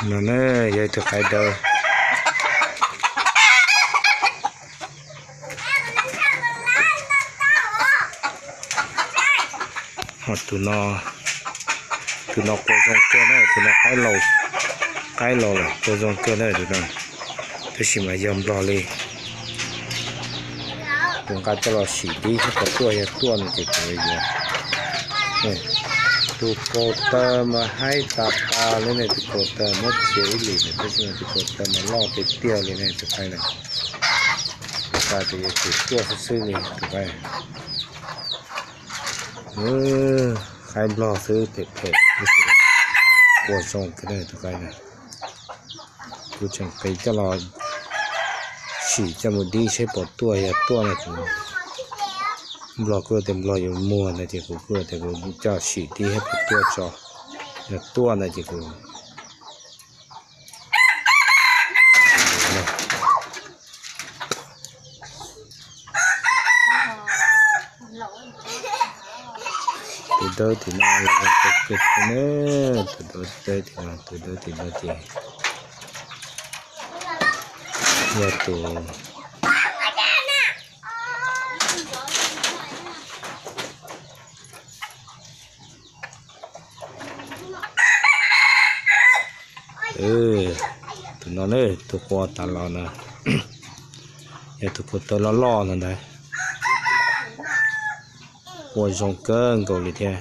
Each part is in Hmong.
No na, yog ib tug qaib dawb. Ho tus no, tus no qua zoo kawg na, tus no qaib laus, qaib laus lawm qua zoo kawg na tus no. Tab sis mas yog nplog li. Kuv nqa coj los sim dib saib puas tuaj, yog tuaj no ces kuv yuav. Tus kaus taw mas haib tas tas li ne, tus kaus taw muab txiav ib lim lawm tab sis mas tus kaus taw mas loj tiag tiag li ne tus qaib na. Tus qaib tus yuav tsum tuaj xwb xwb li tus qaib. Qaib nplog xwb phem phem, qua zoo kawg na tus qaib na. Kuv tseem qis coj los sim coj mus dib saib puas tuaj, yog tuaj no kuv, nplog kuj tias nplog yuav muag no ces kuv kuj tias kuv coj sim dib saib puas tuaj tso, yog tuaj no ces kuv Tus dawb tim no los zoo kawg kawg thiab na, tus dawb tim no, tus dawb tim no ces yog tus Tus no na, tus qua tas los no, yog tus kaus taw loj loj no ntag. Qua zoo kawg nkaus li thiab.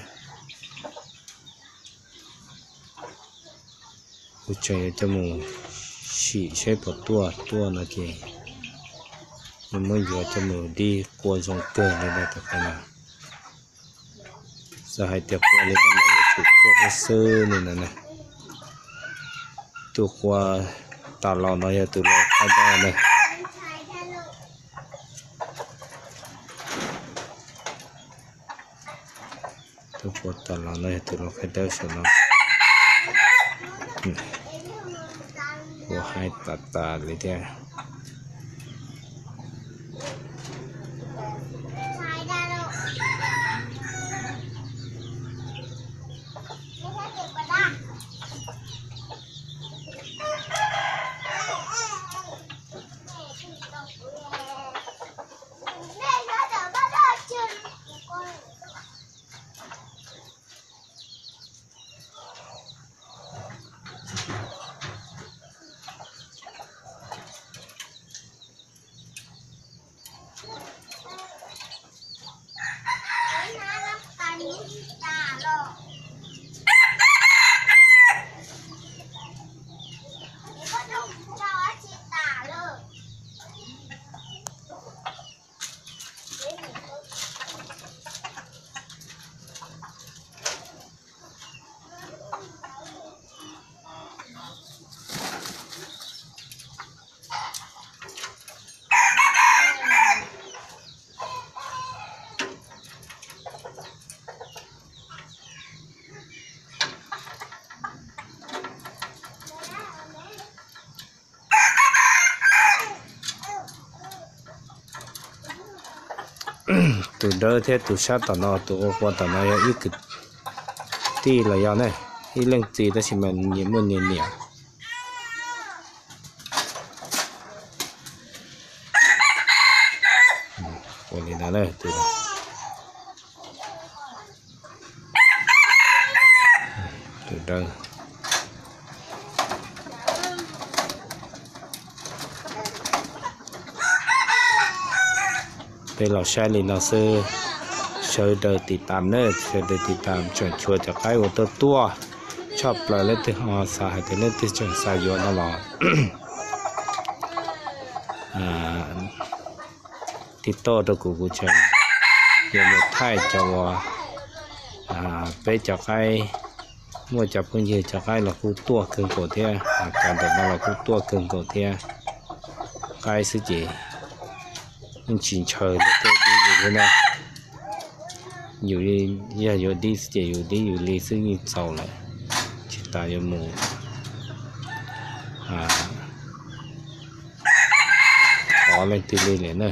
Kuv tseem yuav coj mus sim saib puas tuaj, tuaj no ces yuav muab yuav coj mus dib, qua zoo kawg li ntag tus qaib no. Xav hais tias qua li no mas yuav tsum tuaj xwb xwb li no na. Tus qua tas los no yog tus laus qaib dawb na. Tus qua tas los no yog tus laus qaib dawb saum no. Qua haib tas tas li thiab. Tus dawb thiab tus sab tom no, tus qua qua tom no yog ib kwv tij los yog ne, ib leej txiv tab sis mas nyias muaj nyias niam. Ua li no na, tus dawb. Peb los saib li no xwb, sawv daws tiv tam na, sawv daws tiv tam, tseem tshuav cov qaib uas tuaj tuaj tshaj plaws, leej twg ho xav hais tias leej twg tseem xav yuav no los tiv tauj rau kuv, kuv tseem yuav mus thaij cov uas peb cov qaib, muaj cov phooj ywg cov qaib los kuj tuaj kawg nkaus thiab, kav ntawm no los kuj tuaj kawg nkaus thiab. Qaib xwb ces yeej tsis ntshaw li tej dib li thiab na. Yus yog yuav dib xwb ces yus dib yus li xwb yeej txaus lawm, tsis tas yuav mus thov leej twg li lawm na.